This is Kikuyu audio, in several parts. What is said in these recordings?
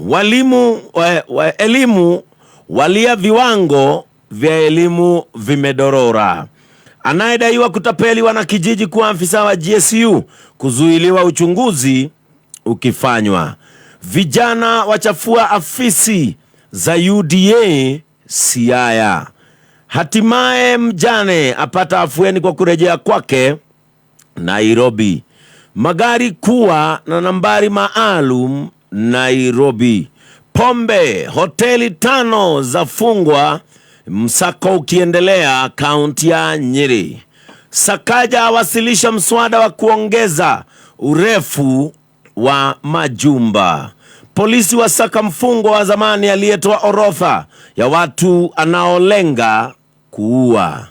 Walimu wa elimu walia viwango vya elimu vimedorora. Anayedaiwa kutapeli wanakijiji kuwa afisa wa GSU kuzuiliwa uchunguzi ukifanywa. Vijana wachafua afisi za UDA Siaya. Hatimaye mjane apata afueni kwa kurejea kwake Nairobi. Magari kuwa na nambari maalum Nairobi. Pombe, hoteli 5 zafungwa, msako ukiendelea kaunti ya Nyeri. Sakaja awasilisha mswada wa kuongeza urefu wa majumba. Polisi wasaka mfungwa wa zamani aliyetoa orodha ya watu anaolenga kuua.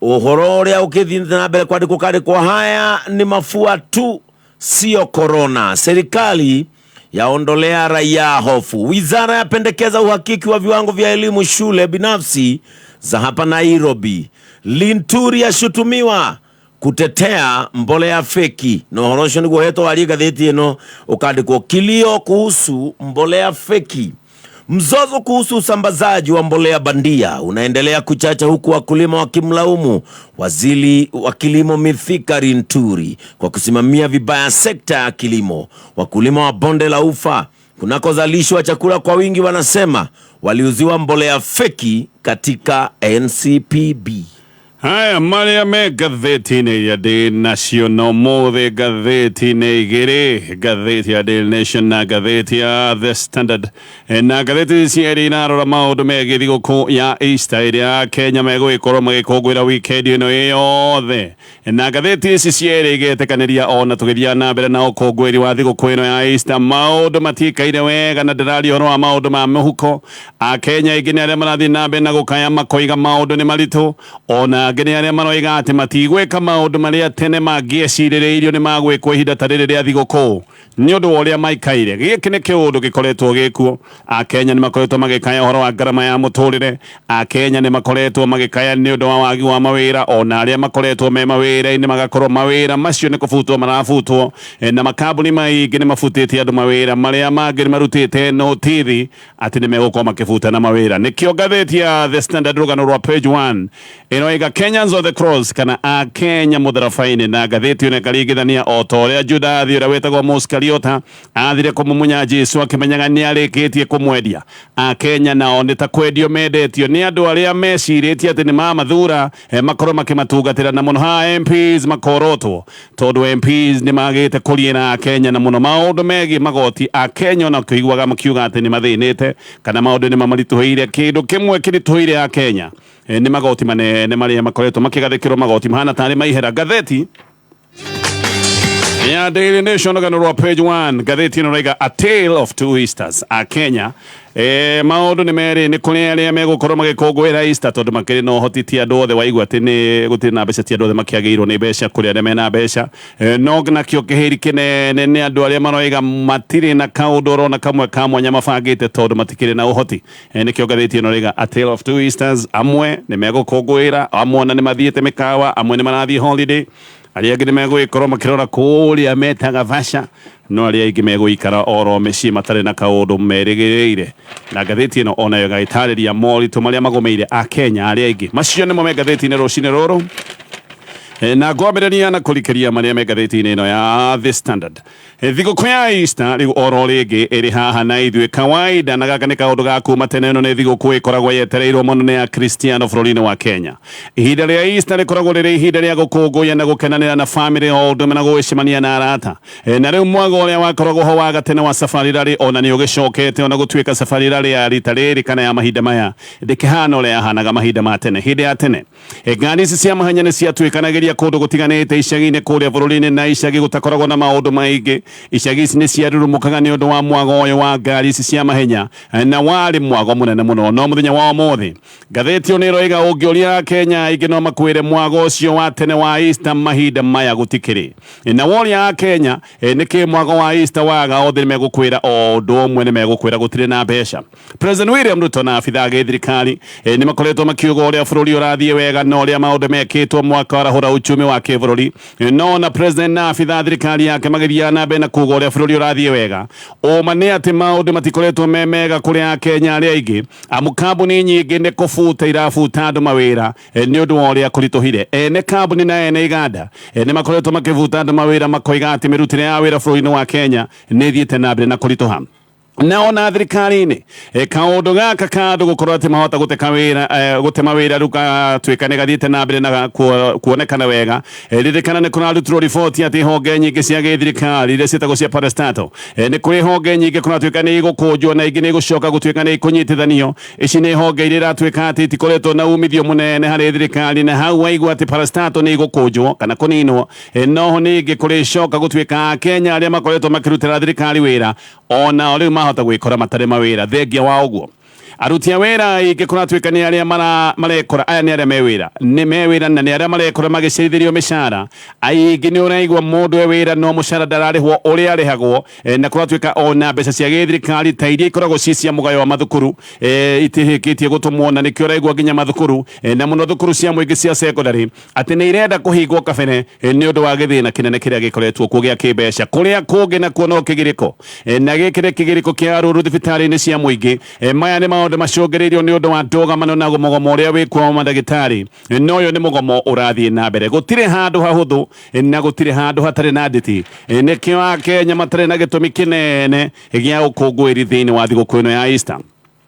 Uhoro uria ukithii na mbere kwandikwo kandikwo haya ni mafua tu, sio corona. Serikali yaondolea raia hofu. Wizara yapendekeza uhakiki wa viwango vya elimu shule binafsi za hapa Nairobi. Linturi ashutumiwa kutetea mbolea feki. Na ũhoro ũcio nĩguo ũhetwo warie ngathĩti ĩno ũkandĩkwo kilio kuhusu mbolea feki. Mzozo kuhusu usambazaji wa mbolea bandia unaendelea kuchacha huku wakulima wakimlaumu waziri wa kilimo Mithika Linturi kwa kusimamia vibaya sekta ya kilimo. Wakulima wa bonde la ufa kunakozalishwa chakula kwa wingi wanasema waliuziwa mbolea feki katika NCPB. Haya marĩa me ngathĩti-inĩ ya Daily Nation ũmũthĩ, ngathĩti-inĩ igĩrĩ, ngathĩti ya Daily Nation na ngathĩti ya The Standard. Na ngathĩti cierĩ irarora maũndũ megiĩ thigũkũ ya Easter ĩrĩa Kenya megũgĩkorwo magĩkũngũĩra weekend ĩno ĩyothe, na ngathĩti ici cierĩ igetĩkanĩria ona tũgĩthiaga na mbere na ũkũngũĩri wa thigũkũ ĩno ya Easter maũndũ matiikaire wega, na ndĩraria ũhoro wa maũndũ ma mũhuko. Akenya aingĩ nĩ arĩa marathiĩ na mbere na gũkaya makoiga maũndũ nĩ maritũ, ona angĩ nĩ arĩa maroiga atĩ matigwĩka maũndũ marĩa tene mangĩecirĩrĩirio nĩ magwĩkwo ihinda ta rĩrĩ rĩa thigũkũ nĩ ũndũ wa ũrĩa maikaire. Gĩkĩ nĩ kĩũndũ gĩkoretwo gĩkuo. Akenya nĩ makoretwo magĩkaya ũhoro wa ngarama ya mũtũrĩre. Akenya nĩ makoretwo magĩkaya nĩ ũndũ wa wagi wa mawĩra, ona arĩa makoretwo me mawĩra-inĩ magakorwo mawĩra macio nĩ kũbutwo marabutwo, na makambuni maingĩ nĩ mabutĩte andũ mawĩra, marĩa mangĩ nĩ marutĩte notithi atĩ nĩ megũkorwo makĩbutana mawĩra. Nĩkĩo ngathĩti ya The Standard rũgano rwa page 1 ĩroiga Kenyans on the cross, kana Akenya mũtharaba-inĩ, na ngathĩti ĩno ĩkaringithania o ta ũrĩa Judathi ũrĩa wĩtagwo Mũisikariota athire kũmumunya Jesu akĩmenyaga nĩ arĩkĩtie kũmwendia. Akenya nao nĩ ta kwendio mendetio nĩ andũ arĩa mecirĩtie atĩ nĩ mamathura, makorwo makĩmatungatĩra, na mũno haha MPs makorotwo tondũ MPs nĩ magĩte kũriĩra Akenya, na mũno maũndũ megiĩ magoti. Akenya ona kũiguaga makiuga atĩ nĩ mathĩnĩte kana maũndũ nĩ mamaritũhĩire. Kĩndũ kĩmwe kĩritũhĩire Akenya nĩ magoti manene marĩa makoretwo makĩgathĩkĩrwo, magoti mahana tarĩ maihera. Ngathĩti ya Daily Nation rũgano rwa page 1, ngathĩti ĩno raiga A Tale of Two Easters. Akenya maũndũ nĩ merĩ, nĩ kũrĩ arĩa megũkorwo magĩkũngũĩra Easter tondũ makĩrĩ na ũhoti, ti andũ othe waigua atĩ nĩ gũtirĩ na mbeca, ti andũ othe makĩagĩirwo nĩ mbeca, kũrĩ arĩa mena mbeca, no nakĩo kĩhĩri kĩnene nĩ andũ arĩa maroiga matirĩ na kaũndũ orona kamwe ka mwanya mabangĩte tondũ matikĩrĩ na ũhoti. Nĩkĩo ngathĩti ĩno raiga A Tale of Two Easters. Amwe nĩ megũkũngũĩra, amwe ona nĩ mathiĩte mĩkawa, amwe nĩ marathiĩ holiday, arĩa angĩ nĩ megũgĩkorwo makĩrora kũrĩa metaga vaca, no arĩa aingĩ megũikara oro mĩciĩ matarĩ na kaũndũ merĩgĩrĩire. Na ngathĩti ĩno onayo ĩgagĩtarĩria moritũ marĩa magũmĩire Akenya arĩa aingĩ. Macio nĩmo me ngathĩti-inĩ rũcinĩ rũrũ. Na ngwambĩrĩria na kũrikĩria marĩa me ngathĩti-inĩ ĩno ya The Standard. Thigũkũ ya Easter rĩu oro rĩngĩ ĩrĩ haha na ithuĩ kawaida, na gaka nĩ kaũndũ ga kuma tene. Ĩno nĩ thigũkũ ĩkoragwo yetereirwo mũno nĩ Akristiano bũrũri-inĩ wa Kenya. Ihinda rĩa Easter rĩkoragwo rĩrĩ ihinda rĩa gũkũngũiya na gũkenanĩra na famĩlĩ o ũndũ ũmwe na gũgĩcemania na arata. Na rĩu mwago ũrĩa wakoragwo ho wa gatene wa safari rally ona nĩ ũgĩcokete, ona gũtuĩka safari rally ya rita rĩrĩ kana ya mahinda maya ndĩkĩhana ũrĩa yahanaga mahinda ma tene. Hĩndĩ ya tene ngari ici cia mahenya nĩ ciatuĩkanagĩria kũndũ gũtiganĩte icagi-inĩ kũrĩa bũrũri-inĩ, na icagi gũtakoragwo na maũndũ maingĩ. Icagi ici nĩ ciarurumũkaga nĩ ũndũ wa mwago ũyũ wa ngari ici cia mahenya, na warĩ mwago mũnene mũno. No mũthenya wa ũmũthĩ ngathĩti ĩyo nĩ ĩroiga ũngĩũria Kenya aingĩ no makwĩre mwago ũcio wa tene wa Easter mahinda maya gũtikĩrĩ. Na woria Kenya nĩkĩ mwago wa Easter waga, othe nĩ megũkwĩra o ũndũ ũmwe, nĩ megũkwĩra gũtirĩ na mbeca. President William Ruto na abithaa gĩthirikari nĩ makoretwo makiuga ũrĩa bũrũri ũrathiĩ wega na ũrĩa maũndũ mekĩtwo mwaka warahũra. uchumi wa kĩbũrũri. No na president na abitha thirikari yake magĩthiaga na mbere na kuga ũrĩa bũrũri ũrathiĩ wega, ũma nĩ atĩ maũndũ matikoretwo me mega kũrĩ Akenya arĩa aingĩ, amu kambuni nyingĩ nĩ kũbuta irabuta andũ mawĩra nĩ ũndũ wa ũrĩa kũritũhire. Ene kambuni na ene iganda nĩ makoretwo makĩbuta andũ mawĩra, makoiga atĩ mĩrutĩre ya wĩra bũrũri-inĩ wa Kenya nĩ ĩthiĩte na mbere na kũritũha. Na ona thirikari-inĩ, kaũndũ gaka ka andũ gũkorwo atĩ mahota gũteka wĩra, gũte mawĩra rĩu gatuĩka nĩ gathiĩte na mbere na kuonekana wega. Ririkana nĩ kũrarutirwo riboti atĩ honge nyingĩ cia gĩthirikari iria ciĩtagwo cia parastatal, nĩ kũrĩ honge nyingĩ kũratuĩka nĩ igũkũnjwo na ingĩ nĩ igũcoka gũtuĩka nĩ ikũnyitithanio. Ici nĩ honge iria iratuĩka atĩ itikoretwo na umithio mũnene harĩ thirikari, na hau waigua atĩ parastatal nĩ igũkũnjwo kana kũninwo, noho ningĩ kũrĩcoka gũtuĩka Akenya arĩa makoretwo makĩrutĩra thirikari wĩra onao rĩu mahota gwĩkora matarĩ mawĩra. Thengia wa ũguo, aruti a wĩra aingĩ kũratuĩka nĩ arĩa marekora, aya nĩ arĩa me wĩra, nĩ me wĩra na nĩ arĩa marekora magĩcerithĩrio mĩcara. Aingĩ nĩ ũraigua mũndũ e wĩra no mũcara ndararĩhwo ũrĩa arĩhagwo, na kũratuĩka ona mbeca cia gĩthirikari ta iria ikoragwo ci cia mũgayo wa mathukuru, itihĩkĩtie gũtũmwo, na nĩkĩo ũraigua nginya mathukuru, na mũno thukuru cia mũingĩ cia secondary, atĩ nĩ irenda kũhingwo kabere, nĩ ũndũ wa gĩthĩna kĩnene kĩrĩa gĩkoretwo kuo gĩa kĩmbeca. Kũrĩa kũngĩ nakuo no kĩgirĩko, na gĩkĩ nĩ kĩgirĩko kĩa rũru thibitarĩ-inĩ cia mũingĩ. Maya nĩ maũndũ macũngĩrĩirio nĩ ũndũ wa ndũgamano na mũgomo ũrĩa wĩkuo wa mandagĩtarĩ, no ũyũ nĩ mũgomo ũrathiĩ na mbere. Gũtirĩ handũ hahũthũ na gũtirĩ handũ hatarĩ na nditi. Nĩkĩo Akenya matarĩ na gĩtũmi kĩnene gĩa ũkũngũĩri thĩinĩ wa thigũkũ ĩno ya Easter.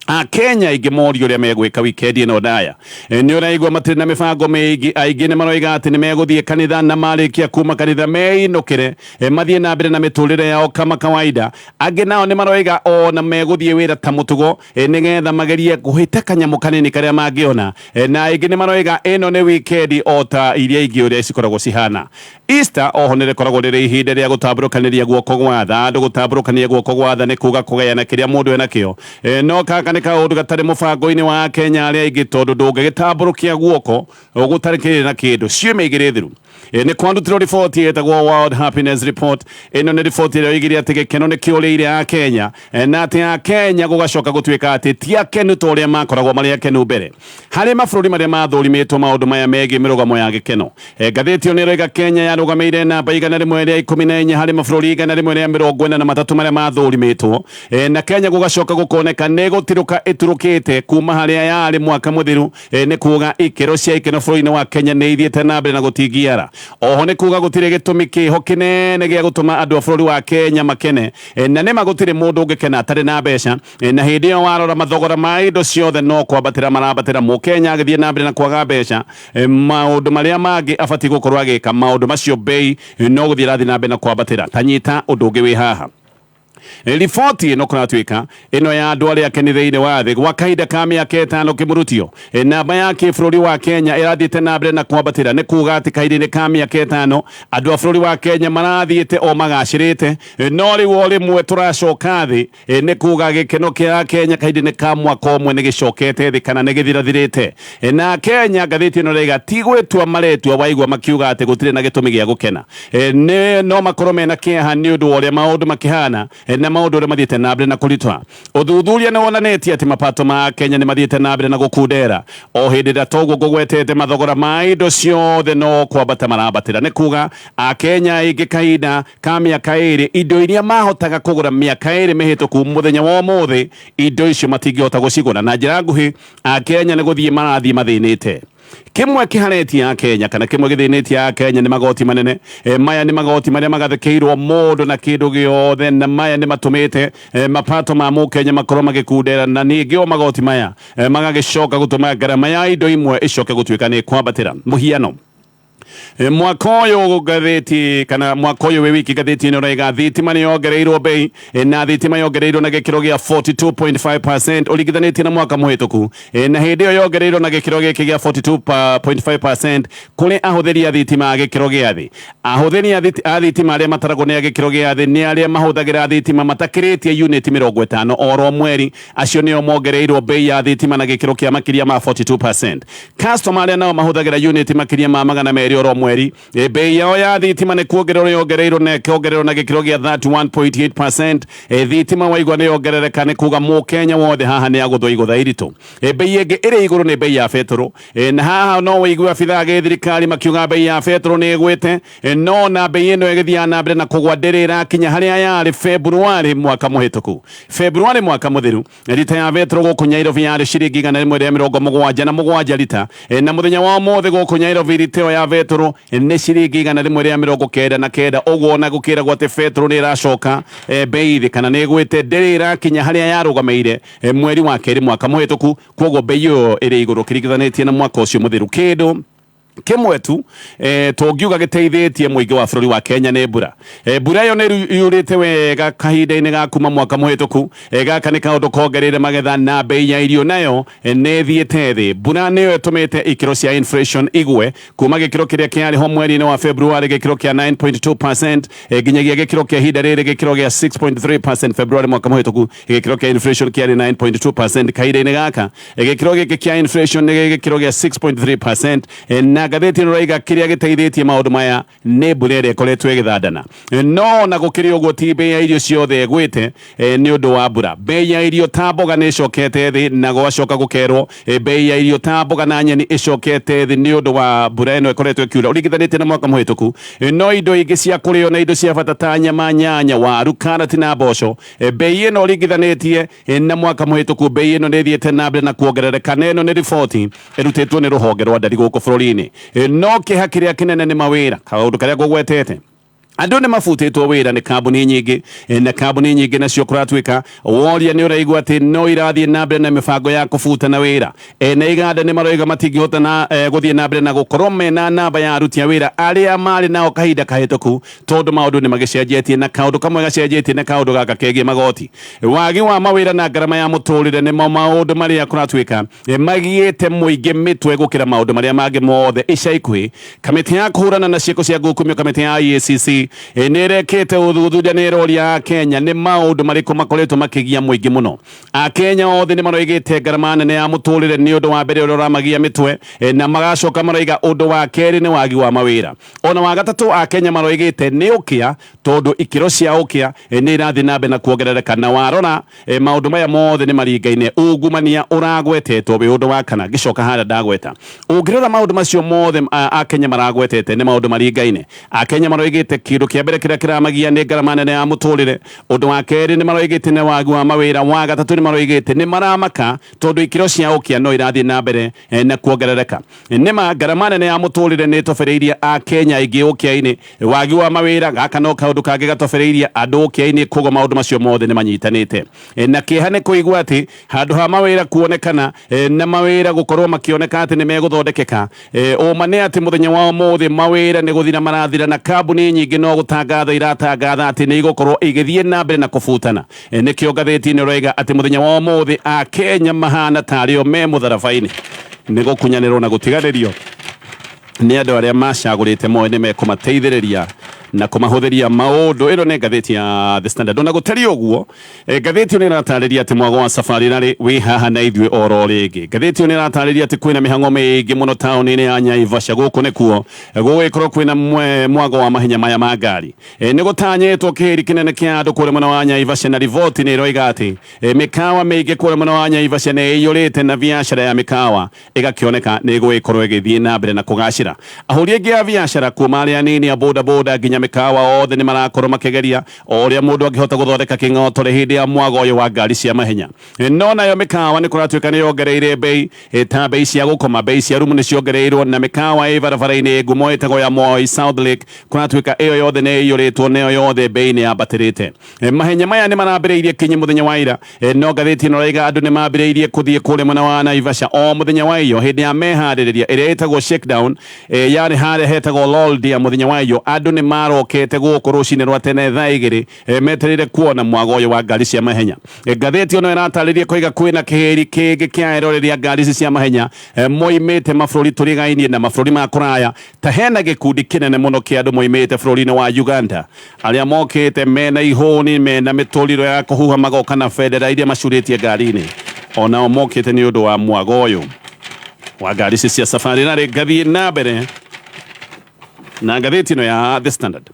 Akenya aingĩ morio ũrĩa megwĩka wikendi ĩno ndaya, nĩ ũraigua matirĩ na mĩbango mĩingĩ. Aingĩ nĩ maroiga atĩ nĩ megũthiĩ kanitha, na marĩkia kuma kanitha meinũkĩre, mathiĩ na mbere na mĩtũrĩre yao kama kawaida. Angĩ nao nĩ maroiga ona megũthiĩ wĩra ta mũtugo, nĩgetha magerie kũhĩta kanyamũ kanini karĩa mangĩona. Na aingĩ nĩ maroiga ĩno nĩ wikendi o ta iria ingĩ ũrĩa cikoragwo cihana. Easter oho nĩ rĩkoragwo rĩrĩ ihinda rĩa gũtambũrũkanĩria guoko gwa tha. Andũ gũtambũrũkania guoko gwa tha nĩ kuga kũgayana kĩrĩa mũndũ enakĩo. No kaka nĩ kaũndũ gatarĩ mũbango-inĩ wa Akenya arĩa aingĩ, tondũ ndũngĩgĩtambũrũkia guoko gũtarĩ kĩrĩ na kĩndũ. Ciumia igĩrĩ thiru, nĩ kwandutirwo riboti ĩtagwo World Happiness Report. Ĩno nĩ riboti ĩrĩa yoigire atĩ gĩkeno nĩ kĩũrĩire Akenya, na atĩ Akenya gũgacoka gũtuĩka atĩ ti akenu ta ũrĩa makoragwo marĩ akenu mbere harĩ mabũrũri marĩa mathũrimĩtwo maũndũ maya megiĩ mĩrũgamo ya gĩkeno. Ngathĩti ĩyo nĩ ĩroiga Kenya yarũgamĩire namba 114 harĩ mabũrũri 143 marĩa mathũrimĩtwo, na Kenya gũgacoka gũkoneka nĩ gũtirũka ĩturũkĩte kuma harĩa yarĩ mwaka mũthiru. Nĩ kuga ikĩro cia ikeno bũrũri-inĩ wa Kenya nĩ ithiĩte na mbere na gũtingiara. Oho nĩ kuga gũtirĩ gĩtũmi kĩho kĩnene gĩa gũtũma andũ a bũrũri wa Kenya makene, na nĩma gũtirĩ mũndũ ũngĩkena atarĩ na mbeca, na hĩndĩ ĩyo warora mathogora ma indo ciothe no kwambatĩra marambatĩra, mũkenya agĩthiĩ na mbere na kwaga mbeca, maũndũ marĩa mangĩ abatiĩ gũkorwo agĩka, maũndũ macio bei no gũthiĩ ĩrathiĩ na mbere na kwambatĩra. Ta nyita ũndũ ũngĩ wĩ haha. Riboti ĩno kũratuĩka ĩno ya andũ arĩa akeni thĩinĩ wa thĩ gwa kahinda ka mĩaka 5 kĩmũrutio, namba ya kĩbũrũri wa Kenya ĩrathiĩte na mbere na kwambatĩra. Nĩ kuga atĩ kahinda-inĩ ka mĩaka 5 andũ a bũrũri wa Kenya marathiĩte o magacĩrĩte, no rĩu o rĩmwe tũracoka thĩ. Nĩ kuga gĩkeno kĩa Kenya kahinda-inĩ ka mwaka ũmwe nĩ gĩcokete thĩ kana nĩ gĩthirathirĩte. Na Kenya, ngathĩti ĩno ĩraiga ti gwĩtua maretua waigua makiuga atĩ gũtirĩ na gĩtũmi gĩa gũkena. Nĩ no makorwo mena kĩeha nĩ ũndũ wa ũrĩa maũndũ makĩhana, na maũndũ ũrĩa mathiĩte na mbere na kũritũha. Ũthuthuria nĩ wonanĩtie atĩ mapato ma Kenya nĩ mathiĩte na mbere na gũkundera o hĩndĩ ĩrĩa toguo ngũgwetete mathogora ma indo ciothe no kwambata marambatĩra. Nĩ kuga Akenya aingĩ kahinda ka mĩaka 2, indo iria mahotaga kũgũra mĩaka 2 mĩhĩtũku, mũthenya wa ũmũthĩ indo icio matingĩhota gũcigũra. Na njĩra nguhĩ, Akenya nĩ gũthiĩ marathiĩ mathĩnĩte. Kĩmwe kĩharetie Akenya kana kĩmwe gĩthĩnĩtie Akenya nĩ magoti manene. Maya nĩ magoti marĩa magathĩkĩirwo mũndũ na kĩndũ gĩothe, na maya nĩ matũmĩte mapato ma mũkenya makorwo magĩkundera, na ningĩ o magoti maya magagĩcoka gũtũma ngarama ya indo imwe ĩcoke gũtuĩka nĩ kwambatĩra. Mũhiano, mwaka ũyũ ngathĩti kana mwaka ũyũ wĩ wiki ngathĩti ĩno ĩraiga thitima nĩ yongereirwo bei, na thitima yongereirwo na gĩkĩro gĩa 42.5% ũringithanĩtie na mwaka mũhĩtũku. Na hĩndĩ ĩyo yongereirwo na gĩkĩro gĩkĩ gĩa 42.5% kũrĩ ahũthĩri a thitima a gĩkĩro gĩa thĩ. Ahũthĩri a thitima arĩa mataragwo nĩ a gĩkĩro gĩa thĩ nĩ arĩa mahũthagĩra thitima matakĩrĩtie unit 50 oro mweri. Acio nĩo mongereirwo bei ya thitima na gĩkĩro kĩa makĩria ma 42%. Customer arĩa nao mahũthagĩra unit makĩria ma 200 oro oro mweri. Bei yao ya thitima nĩ kuongererwo yongereirwo na ĩkĩongererwo na gĩkĩro gĩa 31.8%. Thitima waigua nĩ yongerereka nĩ kuga mũkenya wothe haha nĩ agũthwo igũtha iritũ. Bei ĩngĩ ĩrĩ igũrũ nĩ bei ya betũrũ. Na haha no wĩigue abithaa gĩthirikari makiuga bei ya betũrũ nĩ ĩgwĩte, no na bei ĩno ĩgĩthiaga na mbere na kũgwa ndĩrĩ ĩrakinya harĩa yarĩ Februarĩ mwaka mũhĩtũku. Februarĩ mwaka mũthiru rita ya betũrũ gũkũ Nyairobi yarĩ ciringi 177 rita, na mũthenya wa ũmũthĩ gũkũ Nyairobi rita ĩyo ya betũrũ nĩ ciringi 199. Ũguo ona gũkĩragwo atĩ betũrũ nĩ ĩracoka bei thĩ kana nĩ ĩgwĩte, ndĩrĩ ĩrakinya harĩa yarũgamĩire mweri wa kerĩ mwaka mũhĩtũku. Koguo bei ĩyo ĩrĩ igũrũ kĩringithanĩtie na mwaka ũcio mũthiru. Kĩndũ kĩmwe tu tũngiuga gĩteithĩtie mũingĩ wa bũrũri wa Kenya nĩ mbura. Mbura ĩyo nĩ yurĩte wega kahinda-inĩ ga kuma mwaka mũhĩtũku. Gaka nĩ kaũndũ kongereire magetha na bei ya irio nayo nĩ ĩthiĩte thĩ. Mbura nĩyo ĩtũmĩte ikĩro cia inflation igwe kuma gĩkĩro kĩrĩa kĩarĩ ho mweri-inĩ wa February gĩkĩro kĩa 9.2% nginyagia gĩkĩro kĩa ihinda rĩrĩ gĩkĩro gĩa 6.3%. February mwaka mũhĩtũku gĩkĩro kĩa inflation kĩarĩ 9.2%. Kahinda-inĩ gaka gĩkĩro gĩkĩ kĩa inflation nĩ gĩkĩro gĩa 6.3%. Na ngathĩti ĩno ĩrauga kĩrĩa gĩteithĩtie maũndũ maya nĩ mbura ĩrĩa ĩkoretwo ĩgĩthandana. No na gũkĩrĩ ũguo ti bei ya irio ciothe ĩgwĩte nĩ ũndũ wa mbura. Bei ya irio ta mboga nĩ ĩcokete thĩ, na gwacoka gũkerwo bei ya irio ta mboga na nyeni ĩcokete thĩ nĩ ũndũ wa mbura ĩno ĩkoretwo ĩkiura ũringithanĩtie na mwaka mũhĩtũku. No indo ingĩ cia kũrĩo na indo cia bata ta nyama, nyanya, waru, karati na mboco, bei ĩno ũringithanĩtie na mwaka mũhĩtũku bei ĩno nĩ ĩthiĩte na mbere na kuongerereka, na ĩno nĩ riboti ĩrutĩtwo nĩ rũhonge rwa ndari gũkũ bũrũri-inĩ. No kĩeha kĩrĩa kĩnene nĩ mawĩra, kaũndũ karĩa ngũgwetete. Andũ nĩ mabutĩtwo wĩra nĩ kambuni nyingĩ, na kambuni nyingĩ nacio kũratuĩka woria nĩ ũraigua atĩ no irathiĩ na mbere na mĩbango ya kũbutana wĩra. Ene iganda nĩ maroiga matingĩhota na gũthiĩ na mbere na gũkorwo mena namba ya aruti a wĩra arĩa marĩ nao kahinda kahĩtũku, tondũ maũndũ nĩ magĩcenjetie, na kaũndũ kamwe gacenjetie nĩ kaũndũ gaka kegiĩ magoti. Wagi wa mawĩra na ngarama ya mũtũrĩre nĩmo maũndũ marĩa kũratuĩka magiĩte mũingĩ mĩtwe gũkĩra maũndũ marĩa mangĩ mothe ica ikuhĩ. Kamĩtĩ ya kũhũrana na ciĩko cia ngukumio, kamĩtĩ ya EACC, nĩ ĩrekĩte ũthuthuria, nĩ ĩroria Akenya nĩ maũndũ marĩkũ makoretwo makĩgia mũingĩ mũno. Akenya othe nĩ maroigĩte ngarama nene ya mũtũrĩre nĩ ũndũ wa mbere ũrĩa ũramagia mĩtwe, na magacoka maroiga ũndũ wa kerĩ nĩ wagi wa mawĩra. Ona wa gatatũ Akenya maroigĩte nĩ ũkĩa, tondũ ikĩro cia ũkĩa nĩ irathiĩ na mbere na kuongerereka. Na warora maũndũ maya mothe nĩ maringaine. Ungumania ũragwetetwo wĩ ũndũ wa kana, ngĩcoka harĩa ndagweta. Ũngĩrora maũndũ macio mothe Akenya maragwetete nĩ maũndũ maringaine. Akenya maroigĩte kĩndũ kĩa mbere kĩrĩa kĩramagia nĩ ngarama nene ya mũtũrĩre. Ũndũ wa kerĩ nĩ maroigĩte nĩ wagi wa mawĩra. Wa gatatũ nĩ maroigĩte nĩ maramaka tondũ ikĩro cia ũkĩa no irathiĩ na mbere na kuongerereka. Nĩma ngarama nene ya mũtũrĩre nĩ ĩtobereirie Akenya aingĩ ũkĩa-inĩ. Wagi wa mawĩra gaka no kaũndũ kangĩ gatobereirie andũ ũkĩa-inĩ, koguo maũndũ macio mothe nĩ manyitanĩte. Na kĩeha nĩ kũigua atĩ handũ ha mawĩra kuonekana na mawĩra gũkorwo makĩoneka atĩ nĩ megũthondekeka, ũma nĩ atĩ mũthenya wa ũmũthĩ mawĩra nĩ gũthira marathira, na kambuni nyingĩ no gũtangatha iratangatha atĩ nĩ igũkorwo igĩthiĩ na mbere na kũbutana. Nĩkĩo ngathĩti ĩno ĩroiga atĩ mũthenya wa ũmũthĩ Akenya mahana tarĩ o me mũtharaba-inĩ nĩ gũkunyanĩrwo na gũtiganĩrio nĩ andũ arĩa macagũrĩte moĩ nĩ mekũmateithĩrĩria na kũmahũthĩria maũndũ. Ĩno nĩ ngathĩti ya The Standard. Ona gũtariĩ ũguo, ngathĩti ĩyo nĩ ĩratarĩria atĩ mwago wa Safari Rally wĩ haha na ithuĩ oro rĩngĩ. Ngathĩti ĩyo nĩ ĩratarĩria atĩ kwĩna mĩhang'o mĩingĩ mũno taũni-inĩ ya Naivasha. Gũkũ nĩkuo gũgĩkorwo kwĩna mwago wa mahenya maya ma ngari. Nĩ gũtanyĩtwo kĩhĩri kĩnene kĩa andũ kũrĩa mwena wa Naivasha, na riboti nĩ ĩroiga atĩ mĩkawa mĩingĩ kũrĩa mwena wa Naivasha nĩ ĩiyũrĩte, na biacara ya mĩkawa ĩgakĩoneka nĩ ĩgũgĩkorwo ĩgĩthiĩ na mbere na kũgacĩra. Ahũri aingĩ a biacara kuma arĩa anini a boda boda nginya mĩkawa othe nĩ marakorwo makĩgeria o ũrĩa mũndũ angĩhota gũthondeka kĩng'otore hĩndĩ ya mwago ũyũ wa ngari cia mahenya. No nayo mĩkawa nĩ kũratuĩka nĩ yongereire bei, ta bei cia gũkoma, bei cia rumu nĩ ciongereirwo, na mĩkawa ĩ barabara-inĩ ngumo ĩtagwo ya Moi South Lake kũratuĩka ĩyo yothe nĩ ĩiyũrĩtwo, nayo yothe bei nĩ yambatĩrĩte. Mahenya maya nĩ marambĩrĩirie kinyi mũthenya wa ira, no ngathĩti ĩno ĩraiga andũ nĩ mambĩrĩirie kũthiĩ kũrĩa mwena wa Naivasha o mũthenya wa iyo hĩndĩ ya meharĩrĩria ĩrĩa ĩtagwo shakedown, yarĩ harĩa hetagwo Loldia mũthenya wa iyo. Andũ nĩ marokete gũkũ rũcinĩ rwa tene thaa igĩrĩ, metereire kuona mwago ũyũ wa ngari cia mahenya. Ngathĩti ĩno ĩratarĩria koiga kwĩna kĩhĩri kĩngĩ kĩa eroreri a ngari ici cia mahenya, moimĩte mabũrũri tũrigainie na mabũrũri ma kũraya, ta hena gĩkundi kĩnene mũno kĩa andũ moimĩte bũrũri-inĩ wa Uganda arĩa mokĩte mena ihũni, mena mĩtũriro ya kũhuha, magoka na bendera iria macurĩtie ngari-inĩ. Onao mokĩte nĩ ũndũ wa mwago ũyũ wa ngari ici cia Safari Rally. Ngathiĩ na mbere Na ngathĩti ĩno ya The Standard,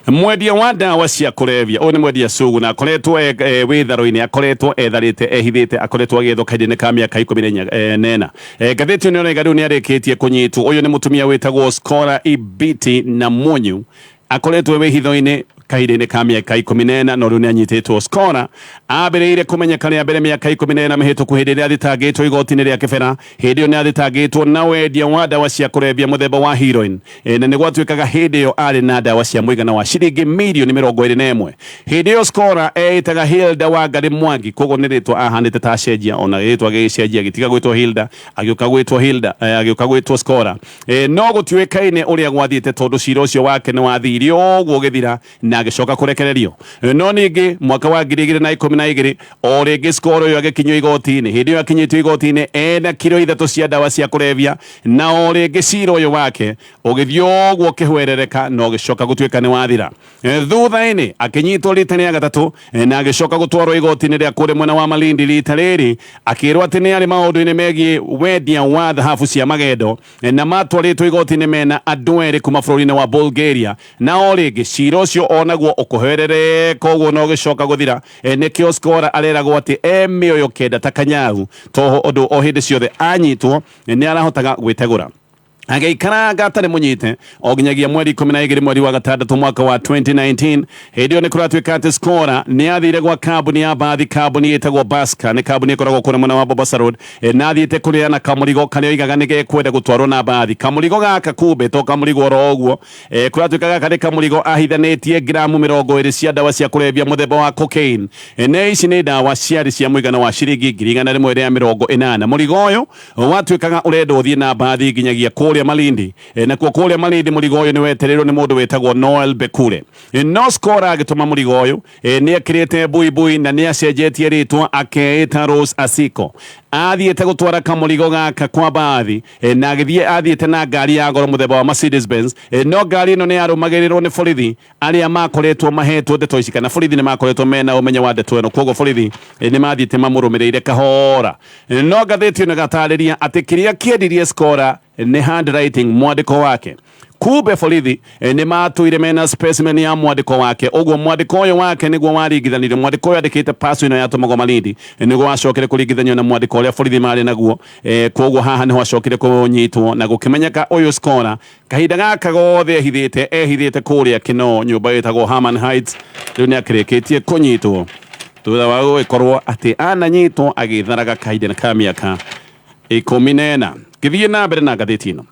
mwendia wa ndawa cia kũrebia ũyũ nĩ mwendia sugu na akoretwo wĩtharo-inĩ, akoretwo etharĩte, ehithĩte, akoretwo agĩethwo kahinda-inĩ ka mĩaka 14. Ngathĩti ĩno ĩraiga rĩu nĩ arĩkĩtie kũnyitwo. Ũyũ nĩ mũtumia wĩtagwo Skora Ibiti na Munyu, akoretwo wĩhitho-inĩ kahinda-inĩ ka mĩaka 14, no rĩu nĩ anyitĩtwo. Skora ambĩrĩire kũmenyeka rĩa mbere mĩaka 14 mĩhĩtũku hĩndĩ ĩrĩa athitangĩtwo igoti-inĩ rĩa Kĩbera. Hĩndĩ ĩyo nĩ athitangĩtwo na wendia wa ndawa cia kũrebia mũthemba wa heroin, na nĩ gwatuĩkaga hĩndĩ ĩyo arĩ na ndawa cia mũigana wa ciringi mirioni 21. Hĩndĩ ĩyo Skora eĩtaga Hilda Wangari Mwangi, koguo nĩ rĩtwa ahanĩte ta acenjia, ona rĩtwa gĩgĩcenjia gĩtiga gwĩtwo Hilda agĩũka gwĩtwo Hilda, agĩũka gwĩtwo Skora. No gũtiũĩkaine ũrĩa gwathiĩte tondũ cira ũcio wake nĩ wathire ũguo ũgĩthira na agĩcoka kũrekererio. No ningĩ mwaka wa 2012 o rĩngĩ Skora ũyũ agĩkinyio igoti-inĩ. Hĩndĩ ĩyo akinyĩtio igoti-inĩ ena kiro 3 cia ndawa cia kũrebia, na o rĩngĩ cira ũyũ wake ũgĩthiĩ ũguo ũkĩhwerereka na ũgĩcoka gũtuĩka nĩ wathira. Thutha-inĩ akĩnyitwo rita rĩa gatatũ na agĩcoka gũtwarwo igoti-inĩ rĩa kũrĩa mwena wa Malindi. Rita rĩrĩ akĩrwo atĩ nĩ arĩ maũndũ-inĩ megiĩ wendia wa thahabu cia magendo, na matwarĩtwo igoti-inĩ mena andũ erĩ kuma bũrũri-inĩ wa Bulgaria, na o rĩngĩ cira ũcio onaguo ũkũherereka ũguo na ũgĩcoka gũthira. Nĩkĩo Skora areragwo atĩ e mĩoyo kenda ta kanyau, toho ũndũ o hĩndĩ ciothe anyitwo nĩ arahotaga gwĩtegũra. Agĩikaranga atarĩ mũnyite o nginyagia mweri 12 mweri wa gatandatũ mwaka wa 2019. Hĩndĩ ĩyo nĩ kũratuĩka atĩ Skora nĩ athire gwa kambuni ya mbathi, kambuni ĩtagwo Baska, nĩ kambuni ĩkoragwo kũrĩa mwena wa Mombasa Road, na athiĩte kũrĩa kamũrigo karĩa oigaga nĩ gekwenda gũtwarwo na mbathi. Kamũrigo gaka kumbe to kamũrigo oro ũguo. Kũratuĩka gaka nĩ kamũrigo ahithanĩtie gramu 20 cia ndawa cia kũrebia mũthemba wa cocaine. Na ici nĩ ndawa ciarĩ cia mũigana wa ciringi 180,000. Mũrigo ũyũ watuĩkaga ũrenda ũthiĩ na mbathi nginyagia kũrĩa Malindi. Nakuo kũrĩa Malindi mũrigo ũyũ nĩ wetereirwo nĩ mũndũ wĩtagwo Noel Bekure. No Skora agĩtũma mũrigo ũyũ nĩ ekĩrĩte buibui na nĩ acenjetie rĩtwa akeĩta Rose Asiko. Athiĩte gũtwara kamũrigo gaka kwa mbathi, na agĩthiĩ athiĩte na ngari ya goro mũthemba wa Mercedes Benz. No ngari ĩno nĩ yarũmagĩrĩrwo nĩ borithi arĩa makoretwo mahetwo ndeto ici, kana borithi nĩ makoretwo mena ũmenyo wa ndeto ĩno, koguo borithi nĩ mathiĩte mamũrũmĩrĩire kahora. No ngathĩti ĩno ĩgatarĩria atĩ kĩrĩa kĩendirie Skora nĩ handwriting, mwandĩko wake. Kumbe borithi nĩ matũire mena specimen ya mwandĩko wake, ũguo mwandĩko ũyũ wake nĩguo waringithanirio. Mwandĩko ũyũ andĩkĩte pass ĩno yatũmagwo Malindi nĩguo wacokire kũringithanio na mwandĩko ũrĩa borithi marĩ naguo. Koguo haha nĩho acokire kũnyitwo na gũkĩmenyeka ũyũ Skora kahinda gaka gothe ehithĩte kũrĩa Kinoo, nyũmba ĩtagwo Herman Heights. Rĩu nĩ akĩrĩkĩtie kũnyitwo thutha wa gũgĩkorwo atĩ ananyitwo agĩtharaga kahinda ka mĩaka 14. Ngĩthiĩ na mbere na ngathĩti ĩno,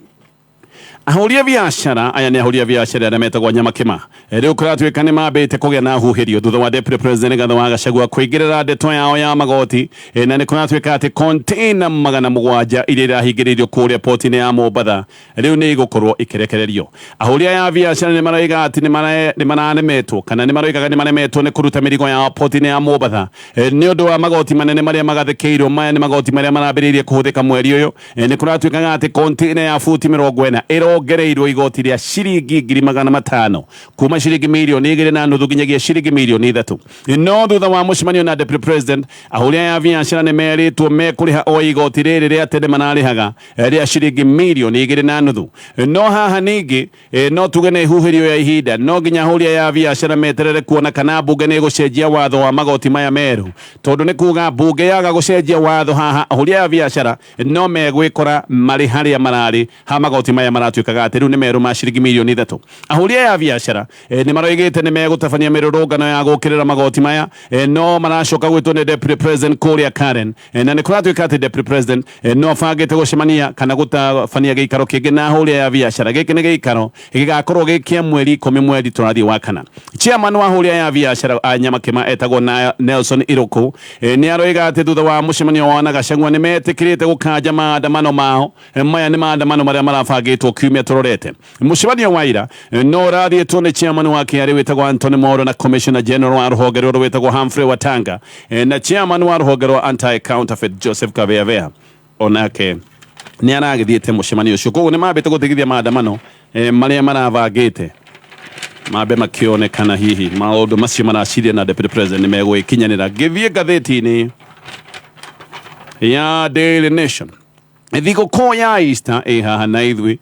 ahũri a biacara aya nĩ ahũri a biacara arĩa metagwo Nyamakĩma. Rĩu kũratuĩka nĩ mambĩte kũgĩa na huhĩrio thutha wa Deputy President Rigathi wa Gachagua kũingĩrĩra ndeto yao ya magoti. Na nĩ kũratuĩka atĩ container 700 iria irahingĩrĩirio kũrĩa poti-inĩ ya Mombatha rĩu nĩ igũkorwo ikĩrekererio. Ahũri aya a biacara nĩ maroiga atĩ nĩ mararemetwo, kana nĩ maroigaga nĩ maremetwo nĩ kũruta mĩrigo yao poti-inĩ ya Mombatha nĩ ũndũ wa magoti manene marĩa magathĩkĩirwo. Maya nĩ magoti marĩa marambĩrĩirie kũhũthĩka mweri ũyũ. Nĩ kũratuĩkaga atĩ container ya buti 40 ĩrongereirwo igoti rĩa ciringi 500,000, kuma ciringi mirioni 2.5 nginyagia ciringi mirioni 3. No thutha wa mũcemanio na Deputy President, ahũri aya a biacara nĩ merĩtwo mekũrĩha o igoti rĩrĩ rĩa tene mararĩhaga rĩa ciringi mirioni 2.5. No haha ningĩ no tuge nĩ huhĩrio ya ihinda. No nginya ahũri aya a biacara meterere kuona kana mbunge nĩ ĩgũcenjia watho wa magoti maya merũ, tondũ nĩ kuga mbunge yaga gũcenjia watho haha, ahũri aya a biacara no megwĩkora marĩ harĩa mararĩ ha magoti maya maratuĩkaga atĩ rĩu nĩ merũ ma ciringi mirioni 3. Ahũri aya a biacara nĩ maroigĩte nĩ megũtabania mĩrũrũngano ya gũkĩrĩra magoti maya, no maracoka gwĩtwo nĩ Deputy President kũrĩa Karen. Na nĩ kũratuĩka atĩ Deputy President no abangĩte gũcemania kana gũtabania gĩikaro kĩngĩ na ahũri aya a biacara. Gĩkĩ nĩ gĩikaro gĩgakorwo gĩ kĩa mweri 10 mweri tũrathiĩ wa kana. Chairman wa ahũri aya a biacara a Nyamakĩma etagwo na Nelson Irũkũ nĩ aroiga atĩ thutha wa mũcemanio wao na Gachagua nĩ metĩkĩrĩte gũkanja maandamano mao. Maya nĩ maandamano marĩa marabangĩtwo kiumia tũrorete. Mũcemanio wa ira no ũrathiĩtwo nĩ chairman wa KRA wĩtagwo Anthony Mwaura na Commissioner General wa rũhonge rũrũ wĩtagwo Humphrey Watanga, na chairman wa rũhonge rwa Anti Counterfeit Joseph Kabeabea onake nĩ aragĩthiĩte mũcemanio ũcio. Koguo nĩ mambĩte gũtigithia maandamano marĩa marabangĩte mambe makĩonekana hihi maũndũ macio maraciria na Deputy President nĩ megũgĩkinyanĩra. Ngĩthiĩ ngathĩti-inĩ ya Daily Nation. Thigũkũ ya Easter ĩ haha na ithuĩ.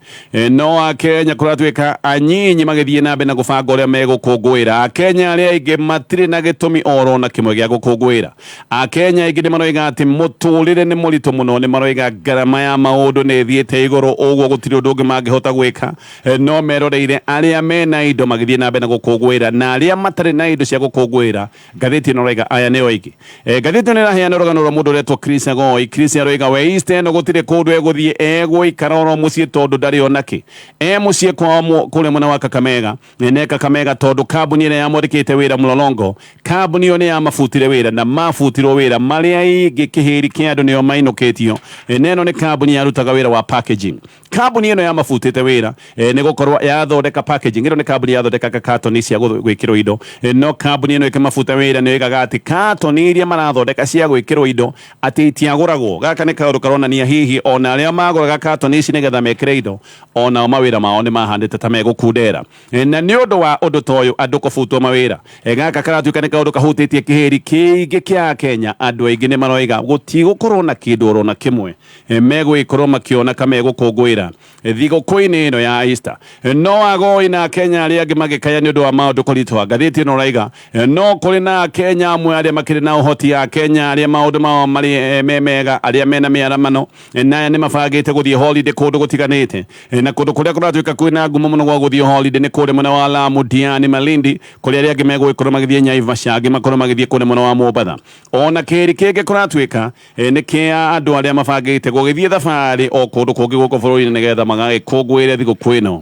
No Akenya kũratuĩka anyinyi magĩthiĩ na mbere na gũbanga ũrĩa megũkũngũĩra. Akenya arĩa aingĩ matirĩ na gĩtũmi oro na kĩmwe gĩa gũkũngũĩra. Akenya aingĩ nĩ maroiga atĩ mũtũrĩre nĩ mũritũ mũno, nĩ maroiga ngarama ya maũndũ nĩ ĩthiĩte igũrũ, ũguo gũtirĩ ũndũ ũngĩ mangĩhota gwĩka. No meroreire arĩa mena indo magĩthiĩ na mbere na gũkũngũĩra na arĩa matarĩ na indo cia gũkũngũĩra. Ngathĩti ĩno ĩroiga aya nĩo aingĩ. Ngathĩti ĩno ĩraheana rũgano rwa mũndũ ũretwo Chris Agoi. Chris aroiga we Easter ĩno gũtirĩ kũndũ egũthiĩ, egũikara oro mũciĩ tondũ ndarĩ ona kĩ. E mũciĩ kwao kũrĩa mwena wa Kakamega. Ne Kakamega tondũ kambuni ĩrĩa yamwandĩkĩte wĩra Mlolongo, kambuni ĩyo nĩ yamabutire wĩra na mabutirwo wĩra marĩ aingĩ, kĩhĩri kĩa andũ nĩo mainũkĩtio. Na ĩno nĩ kambuni yarutaga wĩra wa packaging. Kambuni ĩno yamabutĩte wĩra nĩ gũkorwo yathondeka packaging. Ĩno nĩ kambuni yathondekaga katoni cia gwĩkĩrwo indo. No kambuni ĩno ĩkĩmabuta wĩra nĩ yoigaga atĩ katoni iria marathondeka cia gwĩkĩrwo indo atĩ itiagũragwo. Gaka nĩ kaũndũ karonania hihi ona arĩa magũraga katoni ici nĩgetha mekĩre indo onao mawĩra mao nĩ mahanĩte ta megũkundera. Na nĩ ũndũ wa ũndũ ta ũyũ andũ kũbutwo mawĩra, gaka karatuĩka nĩ kaũndũ kahutĩtie kĩhĩri kĩingĩ kĩa Akenya. Andũ aingĩ nĩ maroiga gũtigũkorwo na kĩndũ oro na kĩmwe megũgĩkorwo makĩona ka megũkũngũĩra thigũkũ-inĩ ĩno ya Easter. No Agoi na Akenya arĩa angĩ magĩkaya nĩ ũndũ wa maũndũ kũritũha. Ngathĩti ĩno ĩraiga no kũrĩ na Akenya amwe arĩa makĩrĩ na ũhoti, Akenya arĩa maũndũ mao marĩ me mega, arĩa mena mĩaramano, na aya nĩ mabangĩte gũthiĩ holiday kũndũ gũtiganĩte. Na kũndũ kũrĩa kũratuĩka kwĩna ngumo mũno gwa gũthiĩ holiday nĩ kũrĩa mwena wa Lamu, Diani, Malindi, kũrĩa arĩa angĩ megũgĩkorwo magĩthiĩ Naivasha, angĩ makorwo magĩthiĩ kũrĩa mwena wa Mombatha. Ona kĩrĩ kĩngĩ kũratuĩka nĩ kĩa andũ arĩa mabangĩte gũgĩthiĩ thabarĩ o kũndũ kũngĩ gũkũ bũrũri-inĩ nĩgetha magagĩkũngũĩre thigũkũ ĩno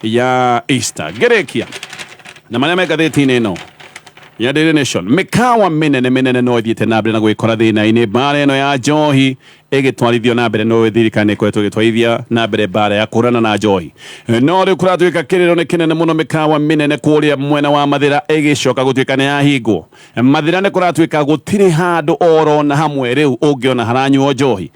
ya Easter. Ngĩrĩkia na marĩa me ngathĩti-inĩ ĩno ya Daily Nation, mĩkawa mĩnene mĩnene no ĩthiĩte na mbere na gwĩkora thĩna-inĩ. Mbara ĩno ya njohi ĩgĩtwarithio na mbere, no thirikari nĩ ĩkoretwo ĩgĩtwarithia na mbere mbara ya kũhũrana na njohi, no rĩu kũratuĩka kĩrĩro nĩ kĩnene mũno. Mĩkawa mĩnene kũrĩa mwena wa Mathĩra ĩgĩcoka gũtuĩka nĩ yahingwo. Mathĩra nĩ kũratuĩka gũtirĩ handũ oro na hamwe rĩu ũngĩona haranyuo njohi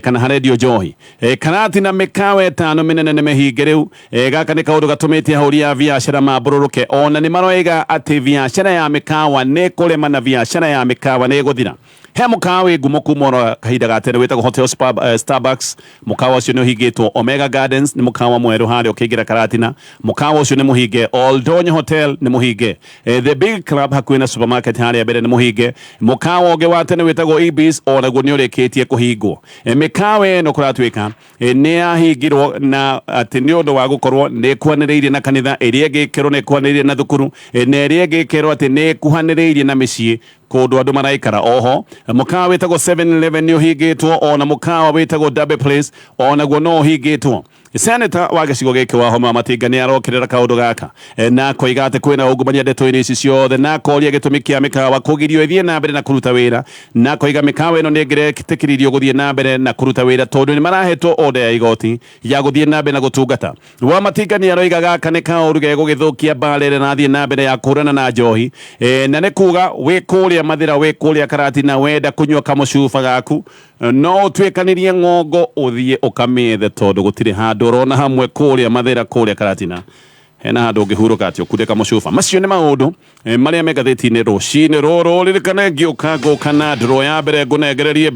kana harendio njohi. Karatina mĩkawa 5 mĩnene nĩ mĩhinge rĩu. Gaka nĩ kaũndũ gatũmĩte ahũri a biacara mambũrũrũke, ona nĩ maroiga atĩ biacara ya mĩkawa nĩ kũrema na biacara ya mĩkawa nĩ ĩgũthira. He mũkawa wĩ ngumo kuma oro kahinda ga tene wĩtagwo Hotel Starbucks. Mũkawa ũcio nĩ ũhingĩtwo. Omega Gardens nĩ mũkawa mwerũ harĩa ũkĩingĩra Karatina, mũkawa ũcio nĩ mũhinge. Oldonyo Hotel nĩ mũhinge. The Big Club hakuhĩ na supermarket harĩa mbere nĩ mũhinge. Mũkawa ũngĩ wa tene wĩtagwo Ibis onaguo nĩ ũrĩkĩtie kũhingwo. Mĩkawa ĩno kũratuĩka nĩ yahingirwo na atĩ nĩ ũndũ wa gũkorwo nĩ ĩkuhanĩrĩirie na kanitha, ĩrĩa ĩngĩ ĩkerwo nĩ ĩkuhanĩrĩirie na thukuru, na ĩrĩa ĩngĩ ĩkerwo atĩ nĩ ĩkuhanĩrĩirie na mĩciĩ kũndũ andũ maraikara. Oho mũkawa wĩtagwo 7-Eleven nĩ ũhingĩtwo, ona mũkawa wĩtagwo Derby Place onaguo no ũhingĩtwo. Senator wa gĩcigo gĩkĩ wa Homa Matinga nĩ arokĩrĩra kaũndũ gaka na akoiga atĩ kwĩna ungumania ndeto-inĩ ici ciothe, na akoria gĩtũmi kĩa mĩkawa kũgirio ĩthiĩ na mbere na kũruta wĩra, na akoiga mĩkawa ĩno nĩ ĩngĩretĩkĩririo gũthiĩ na mbere na kũruta wĩra tondũ nĩ marahetwo order ya igoti ya gũthiĩ na mbere na gũtungata. Wa Matinga nĩ aroiga gaka nĩ kaũndũ gegũgĩthũkia mbara ĩrĩa ĩrathiĩ na mbere ya kũhũrana na njohi, na nĩ kuga wĩ kũrĩa Mathĩra, wĩ kũrĩa Karatina, wenda kũnyua kamũcuba gaku no ũtuĩkanĩrie ng'ongo ũthiĩ ũkamĩethe, tondũ gũtirĩ handũ ũrona hamwe kũrĩa Mathĩra, kũrĩa Karatina hena handũ ũngĩhurũka atĩ ũkunde kamũcuba. Macio nĩ maũndũ marĩa me ngathĩti-inĩ rũcinĩ rũrũ. Ririkane ngĩũka ngũka na ndũrũ ya mbere ngũnengererie.